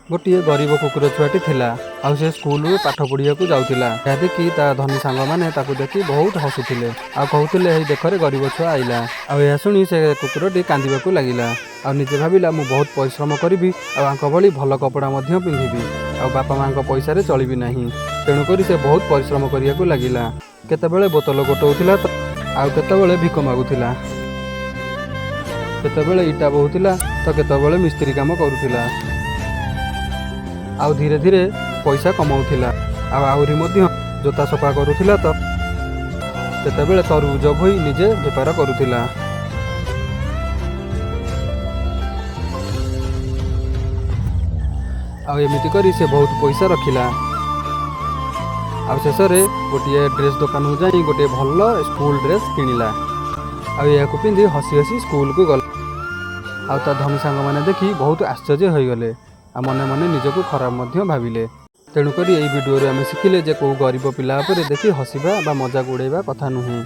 ଗୋଟିଏ ଗରିବ କୁକୁର ଛୁଆଟି ଥିଲା ଆଉ ସେ ସ୍କୁଲରୁ ପାଠ ପଢ଼ିବାକୁ ଯାଉଥିଲା। ଏହା ଦେଖି ତା ଧନୀ ସାଙ୍ଗମାନେ ତାକୁ ଦେଖି ବହୁତ ହସୁଥିଲେ ଆଉ କହୁଥିଲେ, "ହେଇ ଦେଖରେ, ଗରିବ ଛୁଆ ଆଇଲା।" ଆଉ ଏହା ଶୁଣି ସେ କୁକୁରଟି କାନ୍ଦିବାକୁ ଲାଗିଲା ଆଉ ନିଜେ ଭାବିଲା, ମୁଁ ବହୁତ ପରିଶ୍ରମ କରିବି ଆଉ ୟାଙ୍କ ଭଳି ଭଲ କପଡ଼ା ମଧ୍ୟ ପିନ୍ଧିବି ଆଉ ବାପା ମାଆଙ୍କ ପଇସାରେ ଚଳିବି ନାହିଁ। ତେଣୁକରି ସେ ବହୁତ ପରିଶ୍ରମ କରିବାକୁ ଲାଗିଲା। କେତେବେଳେ ବୋତଲ ଗୋଟଉଥିଲା ତ ଆଉ କେତେବେଳେ ଭିକ ମାଗୁଥିଲା, କେତେବେଳେ ଇଟା ବୋହୁଥିଲା ତ କେତେବେଳେ ମିସ୍ତ୍ରୀ କାମ କରୁଥିଲା ଆଉ ଧୀରେ ଧୀରେ ପଇସା କମାଉଥିଲା। ଆଉ ଆହୁରି ମଧ୍ୟ ଜୋତା ସଫା କରୁଥିଲା ତ କେତେବେଳେ ତରଭୁଜ ବୋହି ନିଜେ ବେପାର କରୁଥିଲା। ଆଉ ଏମିତି କରି ସେ ବହୁତ ପଇସା ରଖିଲା ଆଉ ଶେଷରେ ଗୋଟିଏ ଡ୍ରେସ୍ ଦୋକାନକୁ ଯାଇ ଗୋଟିଏ ଭଲ ସ୍କୁଲ ଡ୍ରେସ୍ କିଣିଲା ଆଉ ଏହାକୁ ପିନ୍ଧି ହସି ହସି ସ୍କୁଲକୁ ଗଲା। ଆଉ ତା ଧନୀ ସାଙ୍ଗମାନେ ଦେଖି ବହୁତ ଆଶ୍ଚର୍ଯ୍ୟ ହୋଇଗଲେ ଆଉ ମନେ ମନେ ନିଜକୁ ଖରାପ ମଧ୍ୟ ଭାବିଲେ। ତେଣୁକରି ଏଇ ଭିଡ଼ିଓରୁ ଆମେ ଶିଖିଲେ ଯେ କେଉଁ ଗରିବ ପିଲା ଉପରେ ଦେଖି ହସିବା ବା ମଜାକ ଉଡ଼େଇବା କଥା ନୁହେଁ।